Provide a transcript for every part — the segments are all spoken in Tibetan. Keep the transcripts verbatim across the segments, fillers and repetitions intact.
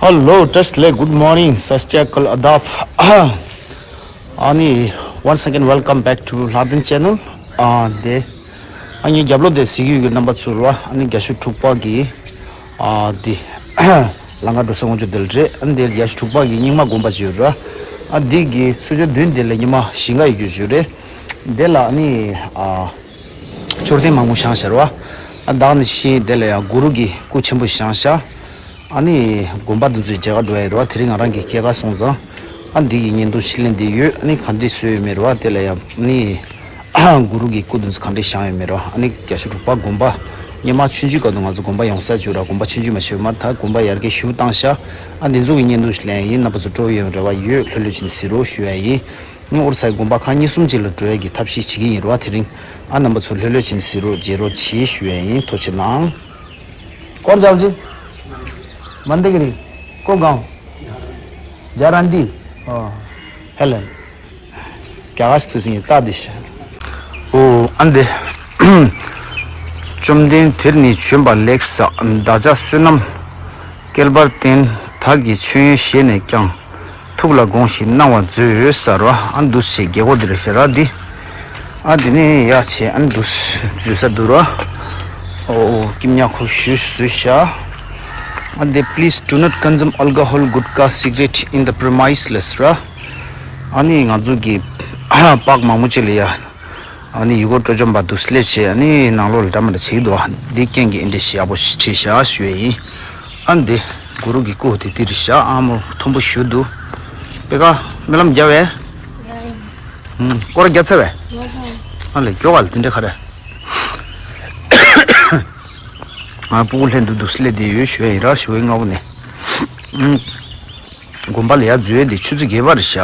Hello, Tesla, good morning, Sastia Kal Adab. Ani, once again, welcome back to Latin channel. Ah, de, ani jablo de sigi yu number two ra, ani gashu trukpa gi, ah, de, langa dosa ngojo del re, ani de gashu trukpa gi nyima gomba jura. Ah, de gi sujo dun de le nyima shinga yu jure. De la ani, ah, Chor་ལྡན་མང་པོ་བཞེངས་ཤར་བ། ཨ་བདག་ནི་ཤི་དེ་ལ་ཡང་གུ་རུ་གི་སྐུ་ཆེན་པོ་བཞེངས་ཤག་ཨ་ནི་དགོན་པ་འདི་ཚོའི་མཇལ་ཁ་འགྲོ་ཡ་རེད་བ། དེ་རིང་ང་རང་གི་སྐྱེས་སྐར་སོང་ཙང་ཨ་འདི་གི་བརྙན་ཐུང་ཕྱི་ལེན་འདི་ཡོད། ཨ་ནི་ག་འདྲས་བཟོས་ཡོད་མེད་རེད་བ། དེ་ལ་ཡང་ཨ་ནི་གུ་རུ་གི་སྐུ་འདི་ཚོ་ག་འདྲས་བཞེངས་ཡོད་མེད་རེད་བ། ཨ་ནི་རྒྱ་ཤོད་དྲུག་པ་དགོན་པ། སྔོན་མ་ཆུང་ཆུང་སྐབས་དུ་ང་ཚོ་དགོན་པ་ཡོང་ས་བྱོས་ར། དགོན་པ་ཆུང་ཆུང་མ་བྱོས་མ་ད་དགོན་པ་ཡར་རྒྱས་ཞུ་བཏང་ཤག་ཨ་འདི་ཚོ་གི་བརྙན་ཐུང་ཞིག་ལེན་ཡིན། རྣམ་པ་ཚོ་སྤྲོ་ཡོད་རེད་བ། ཡོད་ལྷོད་ལྷོད་བྱས་ནས་གཟིགས་རོགས་ཞུ་ཡ་ཡིན། ཨོ་ར་ས་དགོན་པ་ཁག་གཉིས་གསུམ་ཅིག་ལ་འགྲོ་ཡ་གི་ཐབས་ཤེས་བྱེད་ཀྱི་ཡིན་རོ། དེ་རིང་ཨ་རྣམ་པ་ཚོ་ལྷོད་ལྷོད་བྱས་ནས་གཟིགས་རོགས་མཇལ་རོགས་བྱེད་ཞུ་ཡ་ཡིན། ཐུགས་རྗེ་གནང་། སྐོར་རྒྱབ་ཅིག་མ་འདི་གི་རིང་ཀོ་གང་། རྒྱ་ར་འདི། ཨོ། ཧེ་ལན། རྒྱ་གར་སི་ཐུ་སིང་ཡི་རྟ་འདི་ཤ། ཨོ་ཨ་འདི། བཅོམ་ལྡན་དེར་ནི་བྱོན་པ་ལེགས་བསགས། བདག་ཅག་བསོད་ནམས་བསྐལ་པར་བརྟན། བདག་གིས་མཆོད་ཡོན་བཞེས་ནས་ཀྱང་། ཐུགས་ལ་དགོངས་ཤིག་གནང་བ་མཛོད། ཟེར་བ་ཨ་འདུ་བྱེད་རྒྱལ་པོ་འདི་རེད་ཟེར་ར་འདི། ཨ་འདི་ནས་ཡར་བྱས་ཨ་འདུ་བཟོས་ས་འདུག་ར། ཨོ་ཨོ་ཀིམ་ཉ་ཁོ་ཞུས་བཟོས་ཤག་ཨ་འདི། Please do not consume alcohol, gutkha, cigarette in the premise ལ་ཟེར་ར། ཨ་ནི་ང་ཚོ་གི་པགས་མང་པོ་ཅིག་ལ་ཡ། ཨ་ནི་ཡུལ་སྐོར་སྤྲོ་འཆམ་པ་འདུག་སླེབས་བྱས་ཨ་ནི་ནང་ལོགས་ལ་འདྲ་མི་འདྲ་བྱེད་ཀྱི་འདུག་འདི་རྐྱེན་གྱིས་ཨེ་འདྲ་ཞིག་ཡག་པོ་ཞིག་བྲིས་བཞག་ཞུ་ཡས་ཡིན། ཨ་འདི་གུ་རུ་གི་སྐུ་དེ་འདི་རེད་བཞག་ཨ་མོ་མཐོན་པོ་ཞུ་འདུག་པེ་ཀ་སྨོན་ལམ་རྒྱབ་པས། ཧུམ། སྐོར་རྒྱག་ཚར་བས། ཨ་ལས་མགྱོགས་ག་ལ་དེ་འདྲ་ག་རེ། ང་སྤུ་གུ་ལྷན་དུ་འདུག་སླེབས་བསྡད་ཡོད་ཞུ་ཡས་ཡིན་ར། ཞུ་བའི་སྔ་པོ་ནས། ཨུམ། དགོན་པ་ལ་ཡར་འཛུལ་ཡས་དེ་ཆུ་ཚོད་བརྒྱད་པ་རེད་ཤག་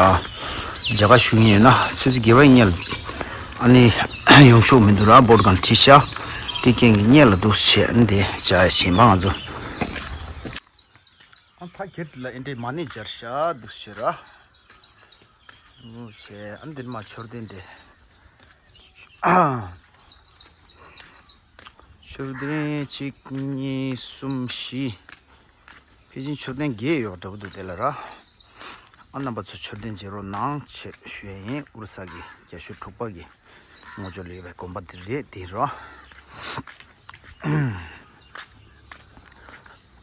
མཇལ་ཁ་ཞུ་མཁན་ཡོད་ན་ཆུ་ཚོད་བརྒྱད་པ་ཡིན་ཉལ། ཨ་ནི་ཡོང་ཆོག་མི་འདུག་ར། བོར་གང་བྲིས་ཤག་དེ་རྐྱེན་གྱིས་ཉལ་ལ་འདུག་བྱས་ཨ་ནི་དེ་བྱ་ཡ་ཞིག་མ་ང་ཚོ། ཨ་མཐའ་ཁྱེར་དེ་ལ་ཨེ་འདྲས་མ་ཎི་སྦྱར་ཤག་འདུག་བྱས་ར། འདུག་བྱས་ཨ་འདིར་མ་མཆོད་རྟེན་དེ། མཆོད་རྟེན་གཅིག་གཉིས་གསུམ་བཞི། ཕལ་ཆེར་མཆོད་རྟེན་བརྒྱད་ཡོད་འདྲ་པོ་འདུག་དེ་ལ་ར། ཨ་རྣམ་པ་ཚོ་མཆོད་རྟེན་མཇལ་རོགས་གནང་ཞེས་ཞུ་ཡས་ཡིན། ཨོ་ར་ས་གི་རྒྱ་ཤོད་དྲུག་པ་གི་ངོ་ཅོག་ལ་ཡོད་པའི་དགོན་པ་འདི་རེད་དེ་ར།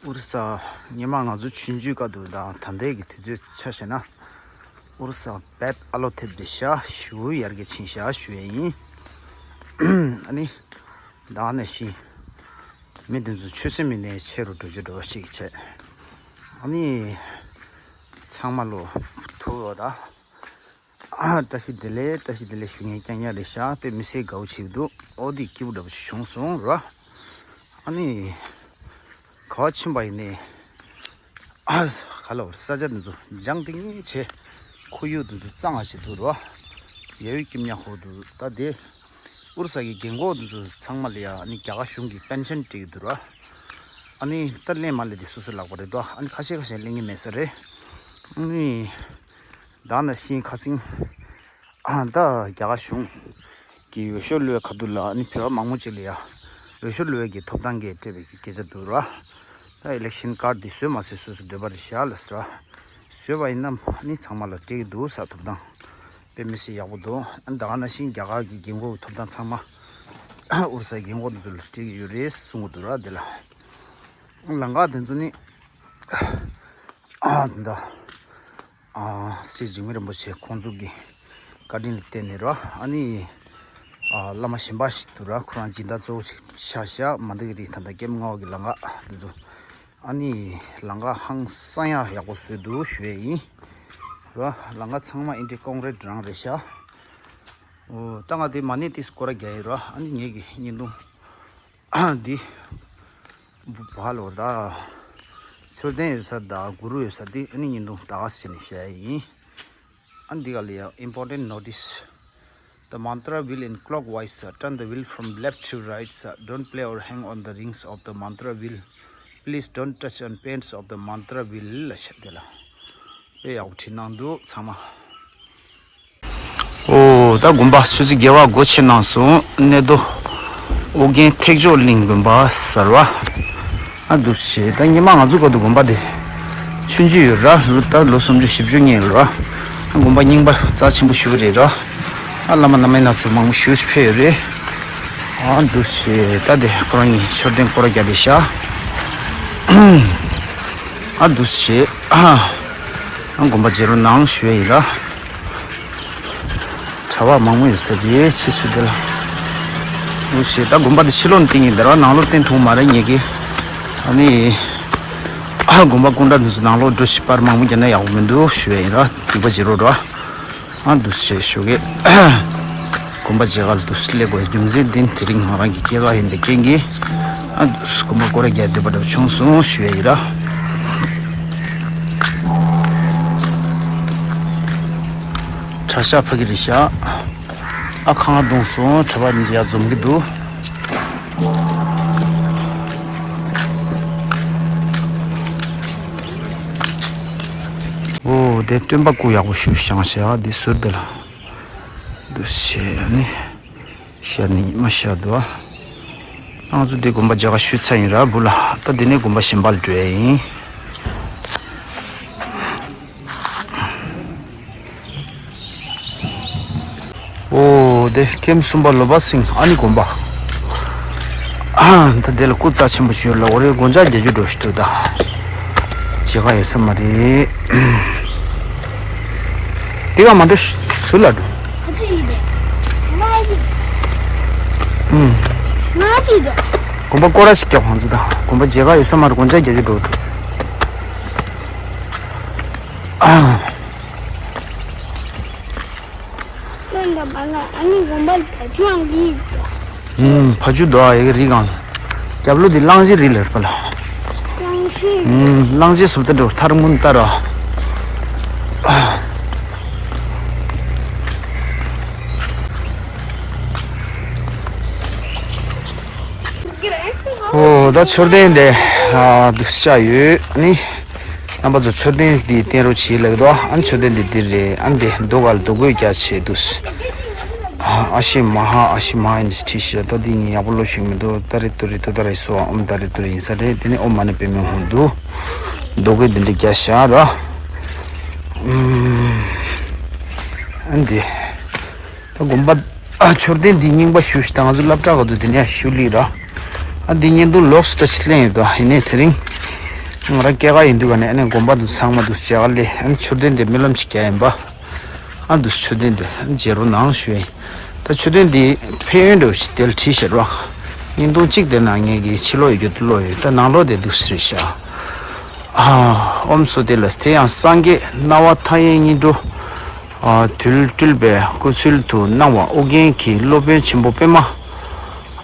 ཨོ་ར་ས་སྔོན་མ་ང་ཚོ་ཆུང་ཆུང་སྐབས་དུ་དང་ད་ལྟའི་གི་དུས་ཚོད་ཆ་བཞག་ན། ཨོ་ར་ས་རྦད་ཨ་ལོ་ཐེབས་བསྡད་ཤག་ཞེ་པོ་ཡར་རྒྱས་ཕྱིན་ཤག་ཞུ་ཡས་ཡིན། ཨ་ནི། ད་ནས་ཤི། མི་དེ་ཚོ་ཆོས་སེམས་མི་ནས་ཆེ་རུ་འགྲོ་རྒྱུ་འགྲོ་བ་ཞིག་བྱས། ཨ་ནི། ཚང་མ་ལོ། ཐུག་ཡོད་ད། ཨ་བཀྲ་ཤིས་བདེ་ལེགས་བཀྲ་ཤིས་བདེ་ལེགས་ཞུ་མཁན་རྐྱང་རྐྱང་རེད་ཤག་དཔེ་མི་སྲིད་དགའ་པོ་བྱེད་ཀྱི་འདུག་ཨོ་དེ་སྐྱིད་པོ་འདྲ་པོ་ཞིག་བྱུང་སོང་ར། ཨ་ནི། ག་བ་ཕྱིན་པ་ཡིན་ནའི། ཨ་ག་ལ་བར་ས་ཆ་འདི་ཚོ་ལྗང་ཏིང་ངེ་བྱས། ཁོར་ཡུག་འདི་ཚོ་གཙང་བ་ཞིག་འདུག་ར། ཡ་ཡུལ་སྐྱིད་ཉག་ཧོ་འདུག་ད་དེ། ཨོ་ར་ས་གི་རྒན་གོག་འདི་ཚོ་ཚང་མ་ལ་ཡ་ཨ་ནི་རྒྱ་གར་གཞུང་གི་པེན་ཤན་སྤྲད་ཀྱི་འདུག་ར། ཨ་ནི་ད་ལེན་མ་ལེན་དེ་སོ་སོའི་ལག་པ་རེད་དོ། ཨ་ནི་ཁ་ཤས་ཁ་ཤས་ལེན་གྱི་མེད་ས་རེད། ཨ་ནི། ད་ནང་བཞིན་ཁ་སང་། ཨ་ད་རྒྱ་གར་གཞུང་གི་འོས་ཤོག་བླུགས་པའི་ཁ་ཐུག་ལ་ཨ་ནི་བོད་པ་མང་པོ་ཅིག་ལ་ཡ་འོས་ཤོག་བླུགས་པའི་གི་ཐོབ་ཐང་གི་སྤྲད་པའི་གི་སྐད་ཆ་འདུག་ར། ད་ཨི་ལེག་ཤན་ཀར་འདི་བཟོས་མ་བཟོས་སོ་སོའི་འདོད་པ་རེད་ཤག་ལ་ཟེར་ར། བཟོས་པ་ཡིན་ན་ཨ་ནི་ཚང་མ་ལ་སྤྲད་ཀྱི་འདུག་ས་ཐོབ་ཐང་། དཔེ་མི་སྲིད་ཡག་པོ་འདུག་ཨ་ད་ག་ནང་བཞིན་རྒྱ་གར་གི་རྒན་གོག་གི་ཐོབ་ཐང་ཚང་མ་ཨོ་ར་ས་རྒན་གོག་འདི་ཚོ་ལ་སྤྲད་ཀྱི་ཡོད་རེད་གསུང་གི་འདུག་ར། འདི་ལ་ལམ་ཁ་འདི་ཚོ་ནི། ཨ་ད། ཨ་སྲས་འཇིགས་མེད་རིན་པོ་ཆེ་ཁོང་ཚོ་གི་བཀའ་དྲིན་ལ་བརྟེན་ནས་ར་ཨ་ནི། ཨ་བླ་མ་གཞན་པ་ཞིག་འདུག་ར། ཁོ་རང་སྦྱིན་བདག་གཙོ་བོ་ཞིག་ཆགས་ཤག་མ་འདི་གི་རིགས་ད་ལྟ་ཀེམ་ལྔ་པ་གི་ལམ་ཁ་འདི་ཚོ། ཨ་ནི་ལམ་ཁ་ཧང་སང་ཡག་ཡག་པོ་བཟོས་འདུག་ཞུ་ཡས་ཡིན། ར་ལམ་ཁ་ཚང་མ་ཨིན་ཏྲི་ཀོང་རེད་རང་རེད་ཤག་ཨོ་ད་ང་དེ་མ་ཎི་ཏིས་སྐོར་ར་རྒྱག་ཡིན་ར། ཨ་ནི་ངེད་ཀྱི་བརྙན་ཐུང་། འདི། བ་ལོ་ད། མཆོད་རྟེན་ཡོད་ས་དང་གུ་རུ་ཡོད་ས་འདི་ཨ་ནི་བརྙན་ཐུང་ད་ག་ཟེར་ནས་བཤད་ཡ་ཡིན། ཨ་འདི་ག་ལ་ཡ་important notice. The mantra wheel in clockwise, uh, turn the wheel from left to right, uh, don't play or hang on the rings of the mantra wheel. Please don't touch on paints of the mantra wheel ལ་བཤད་དེ་ལ། དཔེ་ཡག་པོ་བྲིས་གནང་འདུག་ཚང་མ། ཨོ་ད་དགོན་པ་ཆུ་ཚོད་བརྒྱད་པ་སྒོ་ཕྱེ་གནང་སོང་། གནས་རྡོ་ཨོ་རྒྱན་ཐེག་མཆོག་གླིང་དགོན་པ་ཟེར་བ། ཨ་འདུག་བྱས་ད་སྔོན་མ་ང་ཚོ་སྐབས་དུ་དགོན་པ་དེ་ ཆུང་ཆུང་ཡོད་ར། ལོ་ད་ལོ་སུམ་ཅུ་བཞི་བཅུ་ཉལ་ར། དགོན་པ་རྙིང་པ་རྩ་ཆེན་པོ་ཞིག་རེད་ར། ཨ་བླ་མ་བླ་མའི་ན་ཚོད་མང་པོ་ཞིག་ཕེབས་ཡོད་རེད། ཨ་འདུག་སེ་ད་དེ་ཁོ་རང་གི་མཆོད་རྟེན་སྐོར་ར་རྒྱག་བསྡད་ཤག་ཨ་འདུག་སེ་ཨ་དགོན་པ་མཇལ་རོགས་གནང་ཞུ་ཡ་ཡིན་ར། གྲྭ་པ་མང་པོ་ཡོད་ས་རེད། ཕྱི་སུ་དེ་ལ། འདུག་སེ་ད་དགོན་པ་དེ་ཕྱི་ལོགས་ནས་བལྟས་ཡིན་དེ་ར། ནང་ལོགས་བལྟས་མཐོང་མ་རེད་ངེད་ཀྱིས། ཨ་ནི་ཨ་དགོན་པ་སྐུ་འདྲ་འདི་ཚོ་ནང་ལོགས་འགྲོ་ཞིག་པར་མང་པོ་རྒྱག་ན་ཡག་པོ་མི་འདུག་ཞུ་ཡ་ཡིན་ར། སྡིག་པ་བྱེད་རོགས་ར། ཨ་འདུག་སེ་ཞུ་གི། དགོན་པ་མཇལ་ཁ་ལ་འདུག་སེ་སླེབས་དགོས་རྒྱུ་མཚན་འདི་དེ་རིང་ང་རང་གི་སྐྱེས་སྐར་ཡིན་པའི་རྐྱེན་གྱིས། ཨ་འདུག་སེ་དགོན་པ་སྐོར་ར་རྒྱག་འདོད་པ་འདྲ་བྱུང་སོང་ཞུ་ཡ་ཡིན་ར། གྲྭ་ཤག་ཕ་གི་རེད་ཤག་ཨ་ཁང་བརྡུངས་སོང་། གྲྭ་པ་གཉིས་ཡར་འཛོམས་ཀྱི་འདུག་འོ་དེ་སྟོན་པ་སྐུ་ཡག་པོ་ཞིག་བཞེངས་ཤག་འདི་ཟུར་དེ་ལ། འདུག་སེ་ནི་ཤར་ནི་མ་ཤར་འདུག་ཨ། ང་ཚོ་འདི་དགོན་པ་མཇལ་ཁ་ཞུས་ཚར་ཡིན་ར། སྦུག་ལ་ད་འདི་ནས་དགོན་པ་གཞན་པ་ལ་འགྲོ་ཡ་ཡིན། འོ་དེ་ཀེམ་གསུམ་པ་ལོ་པ་སིང་ཨ་ནི་དགོན་པ། ཨ་ད་དེ་ལ་སྐུ་རྩ་ཆེན་པོ་ཞིག་ཡོད་ལ། འོ་རེད། སྒོ་ལྕགས་རྒྱག་རྒྱུ་འགྲོ་ཞིག་འདུག་ད། མཇལ་ཁ་ཡོད་ས་མ་རེད། དེ་ག་མ་འགྲོ་ཞིག་ཟུར་ལ་འགྲོ། ཨ་ཅི་ཡིན་པས། ང་ཅི། ཨུམ། ང་ཅི་འགྲོ། དགོན་པ་སྐོར་ར་ཞིག་རྒྱག་ཧང་ཚོ་ད། དགོན་པ་མཇལ་ཁ་ཡོད་ས་མ་རེད། སྒོ་ལྕགས་རྒྱག་རྒྱུ་འགྲོ་འདུག་ཨ། ཁྱོད་འདྲ་པ་ལ་ཨ་ནི་དགོན་པ་ལ་བ་ཕྱུགས་ཨང་གི། ཨུམ། བ་ཕྱུགས་འདུག་ཨ། ཡ་གི་རི་སྒང་ལ། རྒྱབ་ལོགས་འདི་གླང་རྗེ་རི་ལ་རེད་པ་ལ། གླང་རྗེ་རི། ཨུམ། གླང་རྗེ་སུབ་ཏ་འགྲོ་ཐར་མུན་ཏ་ར། འོ་ད་མཆོད་རྟེན་དེ་ཨ་འདུག་སེ་ཡོད་ནི། རྣམ་པ་ཚོ་མཆོད་རྟེན་འདི་བསྟན་རོགས་བྱེད་ལབ་འདུག་ཨ་མཆོད་རྟེན་འདི་འདིར་རེད། ཨ་འདི་རྡོ་ག་ལ་རྡོ་བརྐོས་རྒྱག་བྱས་འདུག་ཨ་ཤི་མ་ཧ་ཨ་ཤི་མ་ཧ་ཡིན་ཞེས་བྲིས་ཤག་ད་འདི་ངས་ཡག་པོ་ཀློག་ཤེས་ཀྱི་མི་འདུག་ཏ་རི་ཏུ་རི་ཏུ་ཏ་རི་སོ་ཨོམ་ཏ་རི་ཏུ་རི་ཡིན་ས་རེད། དེ་ནས་ཨོམ་མ་ཎི་པདྨེ་ཧཱུྃ་འདུག་རྡོ་བརྐོས་འདི་འདྲ་རྒྱག་ཤག་ར། ཨ་འདི། ད་དགོན་པ་ཨ་མཆོད་རྟེན་འདི་རྙིང་པ་ཞེ་ཅིག་ད་ང་ཚོ་སློབ་གྲྭ་ག་དུས་དེ་ནས་ཞུ་ལི་ར། ཨ་འདི་བརྙན་ཐུང་ལོགས་སུ་ད་ཅིག་ལེན་ཡོད་དོ། ཡིན་ནའི་དེ་རིང་ང་རང་སྐྱེས་སྐར་ཡིན་དུས་ག་ནས་ཨ་ནི་དགོན་པ་དུ་ཚང་མ་དུ་མཇལ་ཁ་ལེ། ཨ་ནི་མཆོད་རྟེན་འདི་སྨོན་ལམ་ཞིག་རྒྱག་ཡིན་པ། ཨ་འདུག་མཆོད་རྟེན་འདི་མཇལ་རོགས་གནང་ཞུ་ཡིན། ད་མཆོད་རྟེན་འདི་ཕན་ཡོན་འདྲ་བོ་ཞིག་དེ་ལ་བྲིས་བཞག་རོགས། བརྙན་ཐུང་གཅིག་དེ་ནང་ངེད་ཀྱི་ཕྱི་ལོགས་ཡོད་རྒྱུ་དུ་ལོག་ཡོད། ད་ནང་ལོགས་དེ་འདུག་ཟེར་ཤག་ཨོམ་སོ་ཏི་ལ། དེ་ཡང་སངས་རྒྱས་སྣང་བ་མཐའ་ཡས་སྙིང་པོ། ཨ་དུས་སྤྲུལ་པའི་སྐུ་ཚུལ་དུ་སྣང་བ་ཨོ་རྒྱན་གྱི་སློབ་དཔོན་ཆེན་པོ་པདྨ།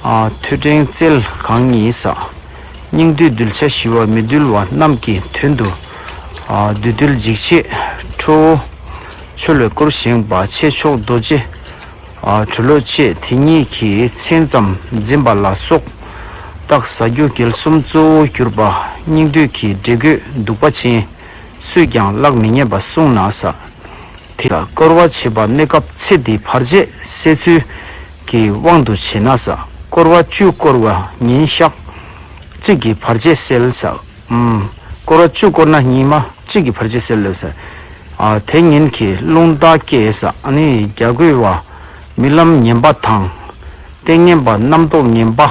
ཨ་ཐོད་ཕྲེང་རྩལ་གང་ཉིད་ས། སྙིགས་དུས་གདུལ་བྱ་ཞི་བ་མི་འདུལ་བ་རྣམས་ཀྱི་དོན་དུ། ཨ་བདུད་འདུལ་འཇིགས་བྱེད་ཁྲོ་བོ་འཆོལ་བའི་སྐུར་བཞེངས་པ་ཆེ་མཆོག་རྡོ་རྗེ། ཨ་གྲུ་ལོ་བཅས་དེ་ཉིད་ཀྱི་མཚན་ཙམ་འཛིན་པ་ལ་སོགས་རྟགས་ཟ་རྒྱུ་རྒྱལ་གསུམ་གཙོ་བོར་གྱུར་པ་སྙིགས་དུས་ཀྱི་འདྲེ་རྒོད་གདུག་པ་ཅན་སུས་ཀྱང་གླགས་མི་རྙེད་པ་གསུངས་ན་ས། དེ་ལ་བསྐོར་བ་བྱེད་པ་གནས་སྐབས་ཚེ་འདིའི་བར་ཆད་སེལ་ཚུལ་གྱི་དབང་དུ་བྱས་ན་ས། བསྐོར་བ་བཅུ་བསྐོར་བ་ཉིན་ཞག་གཅིག་གི་བར་ཆད་སེལ་ས། ཨུམ། བསྐོར་བ་བཅུ་བསྐོར་ན་ཉི་མ་གཅིག་གི་བར་ཆད་སེལ་ལོས་ས། ཨ་དེ་ཉིན་གྱི་རླུང་རྟ་སྐྱེས་ས། ཨ་ནི་རྒྱ་རྒོད་པ་རྨི་ལམ་ངན་པ་དང་། ལྟས་ངན་པ་རྣམ་རྟོག་ངན་པ་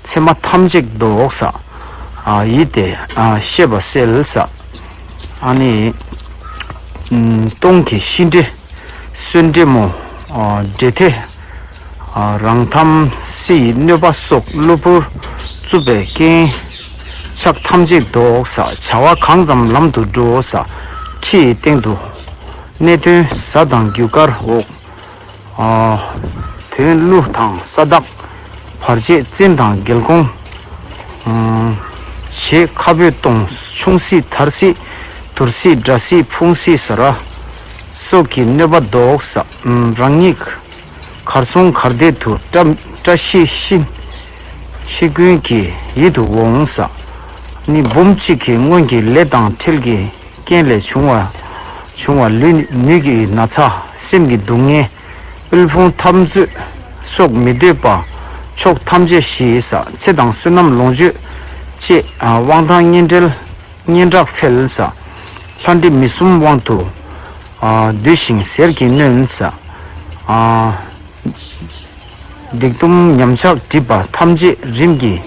མཚན་མ་ཐམས་ཅད་ལྡོག་ས། ཨ་ཡིད་བདེ་ཨ་ཤེས་པ་གསལ་ས། ཨ་ནི་ཨུམ་སྟོང་གི་ཤི་འདྲེ་གསོན་འདྲེ་མོ། ཨ་འདྲེ་ཐེ། ཨ་རང་ཐམ་སྲི་ཡི་གནོད་པ་སོགས་གློ་བུར་རྩུབ་པའི་རྐྱེན་ཆག་ཐམས་ཅད་ལྡོག་ས། བྱ་བ་གང་བརྩམས་ལམ་དུ་འགྲོ་ས། ཁྲི་ཡི་སྟེང་དུ་གནས་དོན་གཟའ་དང་རྒྱུ་སྐར་འོག་ཨ་དོན་ཀླུ་དང་ས་བདག་བར་ཆད་བཙན་དང་རྒྱལ་འགོང་། ཨ་བྱེད་ཁ་སྤོས་གཏོང་ཆུང་སྲི་དར་སྲི་དུར་སྲི་དགྲ་སྲི་ཕུང་སྲི་ཟ་ར་སོགས་ཀྱི་གནོད་པ་ལྡོག་ས། ཨ་རང་ཉིད་གར་སོང་གར་བསྡད་དུ་བཀྲ་བཀྲ་ཤིས་ཤིང་ཤིས་ཀུན་གྱི་ཡིད་དུ་འོང་ས། ནི་འབུམ་གཅིག་གི་སྔོན་གྱི་ལས་དང་འཕྲལ་གྱི་རྐྱེན་ལས་བྱུང་བ་བྱུང་བ་ལུས་ནུས་ཀྱི་ན་ཚ་སེམས་ཀྱི་སྡུག་བསྔལ་དབུལ་ཕོངས་འཐབ་རྩོད་སོགས་མི་འདོད་པ་ཕྱོགས་ཐམས་ཅད་ཞི་ས། ཚེ་དང་བསོད་ནམས་ལོངས་སྤྱོད་བཅས་དབང་ཐང་སྙན་འབྲེལ་སྙན་གྲགས་འཕེལ་ས། ལྷ་འདྲེ་མི་གསུམ་དབང་དུ་ཨ་བསྡུས་ཤིང་ཟེར་གྱིས་གནོན་ས། ཨ་སྡིག་གཏུམ་ཉམས་ཆག་སྒྲིབ་པ་ཐམས་ཅད་རིམ་གྱིས་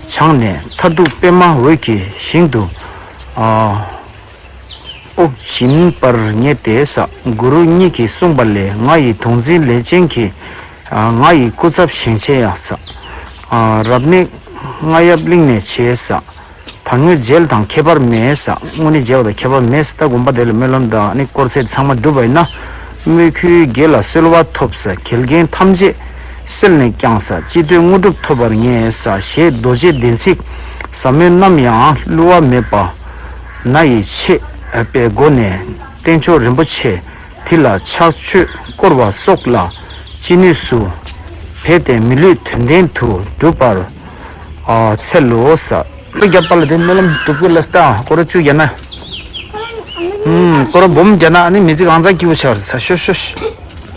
བྱང་ནས་མཐར་ཐུག་པདྨ་འོད་ཀྱི་ཞིང་དུ་ཨ་དབུགས་འབྱིན་པར་ངེས་ཏེ་ས། གུ་རུ་ཉིད་ཀྱིས་གསུངས་པ་ལས། ང་ཡི་གདུང་འཛིན་ལས་ཅན་གྱིས། ང་ཡི་སྐུ་ཚབ་ཞིང་ཆེན་ཡང་ས། རབ་གནས་རྔ་ཡབ་གླིང་ནས་བྱས་ས། ད་སྔོན་མཇལ་དང་ཁྱད་པར་མེད་ས། དངོས་གནས་མཇལ་བ་དང་ཁྱད་པར་མེད་ས། ད་དགོན་པ་དེ་ལ་སྨོན་ལམ་དང་ནི་དཀོར་ཚད་ཚང་མ་བསྒྲུབས་པ་ཡིན་ན། མོས་གུས་དགེ་ལ་གསོལ་བ་ཐོབ་ས། འགལ་རྐྱེན་ཐམས་ཅད་སེལ་ནས་ཀྱང་ས། སྤྱི་བསྟོད་དངོས་གྲུབ་ཐོབ་པར་ངེས་ས། ཞེས་རྡོ་རྗེ་གདན་ཚིགས་ཟབ་མོ་རྣམས་ཡང་བསླུ་བ་མེད་པ་ན་ཡི་ཆེ་བའི་སྒོ་ནས་བསྟན་མཆོག་རིན་པོ་ཆེ་དེ་ལ་ཕྱག་མཆོད་བསྐོར་བ་སོགས་ལ་ཅི་ནུས་སུ་འབད་དེ་མི་ལུས་དོན་ལྡན་དུ་འགྲུབ་པར་འཚལ་ལོ་ས། རྒྱབ་པ་ལ་དེ་སྨོན་ལམ་སྒྲུབ་དགོས་ལ་སྟ་སྐོར་བཅུ་རྒྱ་ན། ཨུམ། སྐོར་སྦོམ་རྒྱ་ན་ཨ་ནི་མི་ཚིག་ཨང་རྩ་སྐྱིད་པོ་ཆགས་ས་ཤོ་ཤོ་ཤ།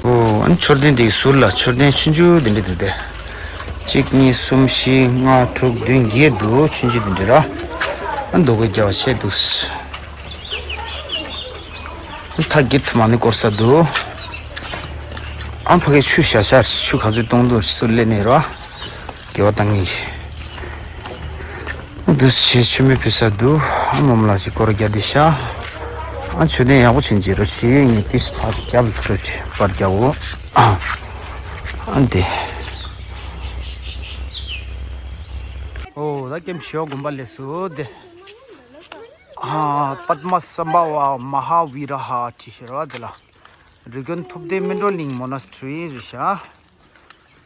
ཨོ་ཨ་ནི་མཆོད་རྟེན་དེའི་ཟུར་ལ་མཆོད་རྟེན་ཆུང་ཆུང་དེ་འདྲ་འདུག་སྟེ། གཅིག་གཉིས་གསུམ་བཞི་ལྔ་དྲུག་བདུན་བརྒྱད་འདུག་ཆུང་ཆུང་དེ་འདྲ་ར། ཨ་འདུག་གི་རྒྱ་བ་ཆེ་འདུག་མཐའ་འགྱེད་ཐུབ་མ་ནི་སྐོར་ས་འདུག་ཨ་ཕ་གི་ཆུ་ཤ་ཤ་ཆུ་ག་ཚོད་གཏོང་འདུག་སུ་ལས་ནས་ར། དགེ་བ་བཏང་ངེས། འདུག་སེ་མཆོད་མེ་ཕུལ་ས་འདུག་ཨ་མོ་མོ་ལ་ཞིག་སྐོར་རྒྱག་དེ་ཤ། ཨ་མཆོད་རྟེན་ཡག་པོ་ཆེན་གྱི་རོ་ཆེ་ངས་ཏིས་ཕར་རྒྱབ་རོ་ཆེ་ཕར་རྒྱག་འོ། ཨ་འདི། ཨོ་ད་ཀེམ་ཤིའོ་དགོན་པ་ལས་སུ་དེ། ཨ་པདྨ་སམ་བྷ་ཝ་མ་ཧཱ་བི་ར་ཧ་བྲིས་ཤེར་བ་དེ་ལ། རི་ཀོན་ཐུབ་བསྟན་སྨིན་གྲོལ་གླིང་མོ་ན་སི་ཊི་རི་རེད་ཤག་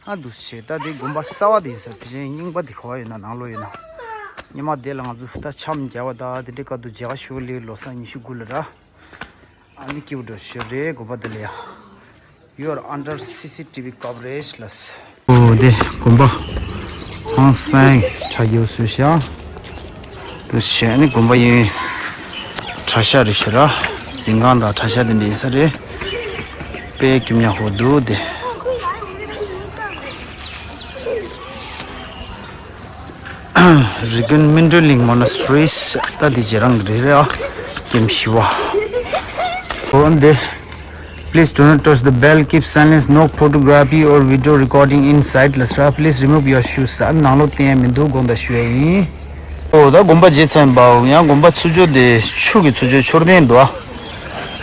ཨ་འདུག་སེ་ད་དེ་དགོན་པ་གསར་བ་དེ་ཡིན་ས། ཕལ་ཆེར་རྙིང་པ་དེ་ག་བ་ཡོད་ན་ནང་ལོགས་ཡོད་ན། ཉི་མ་དེ་ལ་ང་ཚོ་ད་འཆམ་རྒྱག་པ་ད་དེ་འདྲའི་སྐབས་དུ་མཇལ་ཁ་ཞུ་ལེ་ལོ་གསར་ཉི་ཤུ་དགུ་ལ་ར། ཨ་ནི་སྐྱིད་པོ་འགྲོ་ཤོད་རེད་དགོན་པ་དེ་ལ་ཡ། You are under C C T V coverage ལ། ཨོ་དེ་དགོན་པ་ཧང་སང་གྲ་རྒྱས་བཟོས་ཤག་འདུག་བྱས་ནས་དགོན་པ་ཡིན། གྲྭ་ཤག་རེད་ཤག་ར། འཛིན་ཁང་དང་གྲྭ་ཤག་དེ་འདྲ་ཡིན་ས་རེད། དཔེ་སྐྱིད་ཉག་ཧོ་འདུག་དེ། རི་ཀོན་སྨིན་གྲོལ་གླིང་མོ་ན་སི་ཊི་རི་ད་དེ་རྗེས་རང་གི་རེད་རེད་ཨ། ཀེམ་ཤི་བ། འོན་ཏེ། Please do not touch the bell. Keep silence. No photography or video recording inside. ལ་སི་ར། Please remove your shoes. ཨ་ནང་ལོགས་བསྟན་ཡ་མི་འདུག་དགོངས་དག་ཞུ་ཡ་ཡིན། ཨོ་ད་དགོན་པ་རྗེས་ཚན་པའོ་ཡང་དགོན་པ་ཚུར་ཕྱོགས་དེ་ཆུ་གི་ཚུར་ཕྱོགས་མཆོད་རྟེན་འདུག་ཨ།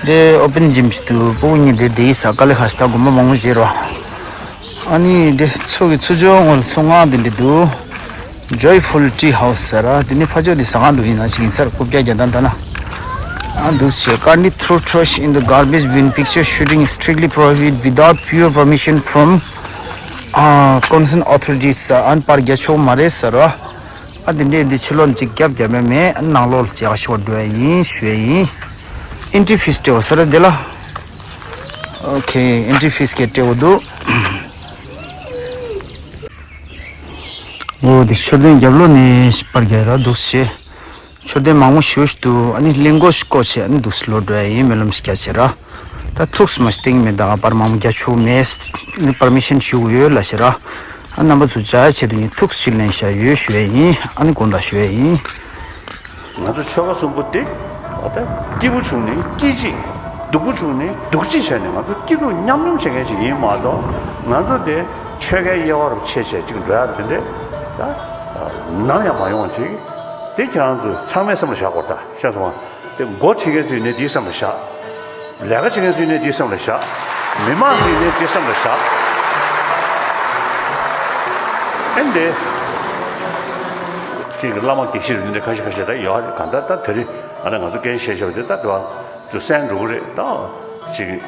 དེ་ཨོ་པན་ཇིམ་ཞིག་འདུག་ཕྲུ་གུ་གཉིས་དེ་དེ་ཡི་ས་དཀའ་ལས་ཁག་ཞིག་ད་དགོན་པ་མང་པོ་བཞེས་རོགས། ཨ་ནི་དེ་ཚོ་གི་ཚུར་ཕྱོགས་ངོས་ལ་ཚོ་ལྔ་དེ་འདྲ་འདུག Joyful Tea House ཟེར་ར། དེ་ནི་ཕ་ཕྱོགས་དེ་ཟ་ཁང་འདུག་ཡིན་ན་ཅིག་ཡིན་ས་རེད། རྐུབ་བཀྱག་རྒྱ་དང་ད་ན། ཨ་འདུག་ཟེར། Kindly throw trash in the garbage bin. Picture shooting is strictly prohibited without prior permission from uh, concerned authorities. ཨན་པར་རྒྱ་ཆོག་མ་རེད་ཟེར་ར། ཨ་དེ་འདྲས་འདི་ཕྱི་ལོགས་ཅིག་རྒྱབ་རྒྱབ་མེད་མེད་ནང་ལོགས་ལ་ཅིག་ཨ་ཤོར་འགྲོ་ཡ་ཡིན་ཞུ་ཡ་ཡིན། Entry fees སྤྲད་པ་ཟེར་ར་དེ་ལ། Okay, entry fees གས་སྤྲད་འོ་འདུག་འོ་དེ་མཆོད་རྟེན་རྒྱབ་ལོགས་ནས་པར་རྒྱག་ར་འདུག་ཞེས། མཆོད་རྟེན་མང་པོ་ཞེ་པོ་ཞིག་འདུག་ཨ་ནི་གླིང་སྐོར་ཞིག་སྐོར་བྱས་ཨ་ནི་འདུག་སེ་ལོག་འགྲོ་ཡ་ཡིན། སྨོན་ལམ་ཞིག་རྒྱག་བྱས་ར། ད་ཐུགས་སུ་མ་ཞིག་སྟེང་མེད་ད་པར་མང་པོ་རྒྱག་ཆོག་མེད། ཨ་ནི་པར་མི་ཤན་ཞུ་དགོས་ཡོད་ལ་ཞེ་ར། ཨ་རྣམ་པ་ཚོ་བྱ་ཡ་ཆེད་དུ་ངས་ཐུགས་སུ་ཞིག་ལེན་བྱ་ཡོད་ཞུ་ཡ་ཡིན། ཨ་ནི་དགོངས་དག་ཞུ་ཡ་ཡིན། ང་ཚོ་ཆོལ་ཁ་གསུམ་པོ་དེ་ད་སྐྱིད་པོ་བྱུང་ནས་སྐྱིད་ཅིག་སྡུག་པོ་བྱུང་ནས་སྡུག་ཅིག་བྱས་ནས་ང་ཚོ་སྐྱིད་སྡུག་མཉམ་མྱོང་བྱེད་མཁན་ཞིག་ཡིན་མ་གཏོགས་ང་ཚོ་དེ་ཆོལ་ཁའི་དབྱེ་བ་རུ་ཕྱེ་བྱས་ཅིག་འགྲོ་ཡ་དེ་འདྲས་ད་ནམ་ཡང་མ་ཡོང་བ་ཅིག་དེ་ཁྱེད་རང་ཚོས་ཚང་མས་སེམས་ལ་བཞག་དགོས་ད་ཤེས་སོང་ང་། དེ་མགོ་ཁྲིད་མཁན་ཚོས་ནི་དེའི་སེམས་ལ་བཞག་ལས་ཀ་བྱེད་མཁན་ཚོས་ནི་དེའི་སེམས་ལ་བཞག་མི་མང་ཚོས་ནི་དེའི་སེམས་ལ་བཞག་ཨེ་འདི། ཅིག་གི་བླ་མ་དགེ་བཤེས་རུ་འདི་འདྲ་ཁ་ཤས་ཁ་ཤས་ད་ཡོད་ག་ད་ད་དེ་རིང་ཨ་ན་ང་ཚོ་སྐད་ཆ་བཤད་བཤད་པ་དེ་ད་དེ་བ་ཚོ་གསན་འགྲོ་གི་རེད་ད། ཅིག་